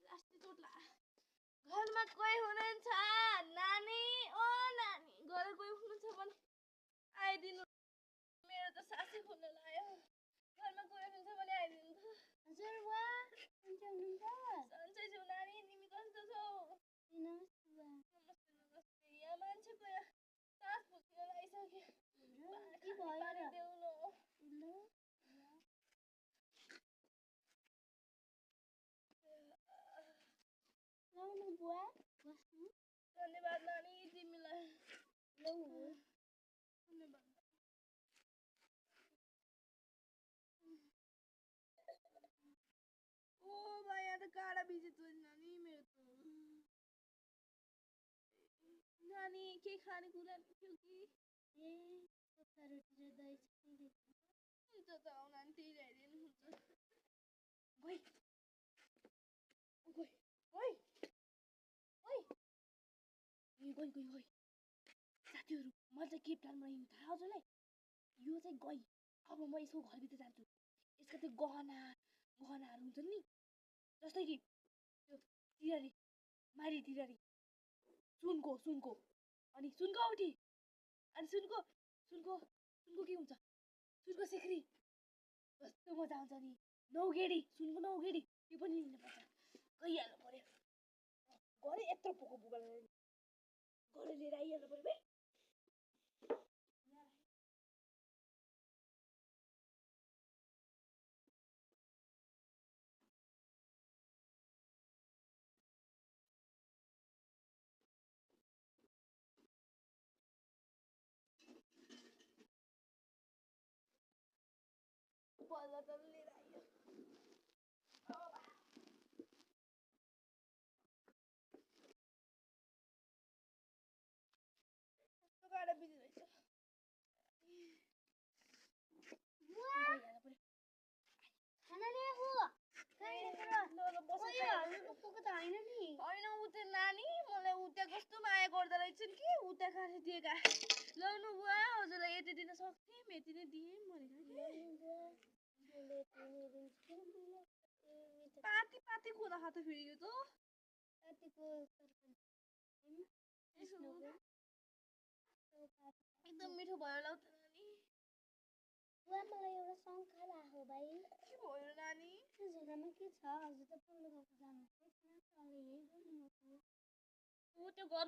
लास्टै चोट ला घरमा कोही हुनुहुन्छ नानी ओ नानी घर कोही हुनुहुन्छ भने आइदिनु मेरो त सासै फुल्न लाग्यो घरमा कोही हुनुहुन्छ भने आइदिनु त हजुर वा सन्चै हुनुहुन्छ सन्चै छु नानी तिमी कस्तो छौ नमस्ते वा नमस्ते यहाँ मान्छेको सास फुल्न लागिसक्यो के भयो र देऊ न लाउनु बुवा बस्नु धन्यवाद नानी तिमीलाई लौ धन्यवाद ओ भाइ यहाँ त काँडा भिजेछ नानी मेरो त नानी के खाने कुरा थियो कि ए कच्चा रोटी र दही छ हुन्छ त आउ नानी त्यही ल्याइदिनु हुन्छ गई गई गई गई गई गई साथीहरू मैले चाहिँ के प्लान बनाइदिनु थाहा हजुरलाई यो चाहिँ गई अब म यसको घरभित्र जान्छु यसका त्यो गहनाहरू हुन्छ नि जस्तै कि त्यो तिरारी मारी तिरारी सुनको अनि सुनको औठी अनि सुनको के हुन्छ सुनको सिक्री कस्तो मजा आउँछ नि नौगेडी सुनको नौगेडी त्यो पनि लिनुपर्छ गइहाल्नु पर्यो घरै यत्रो पोको बुगा घरै लिएर आइहाल्नु पर्यो भाइ बल्ल त लिएर आइयो कस्तो गाडा बिजी रहेछ खाना ल्याएको होइन उते नानी मलाई उता कस्तो माया गर्दो रहेछन् कि उता खाने दिएका लाउनु बुवा हजुरलाई यति दिन सक्थेँ यति नै दिएँ पाती खोला खा त फेरि यो त एकदम मिठो भयो होला त नानी बुवा मलाई एउटा शङ्का लाग्यो भाइ के भयो नानी त्यो झोलामा के छ हजुर त पल्लो घरको जानु ऊ त्यो घर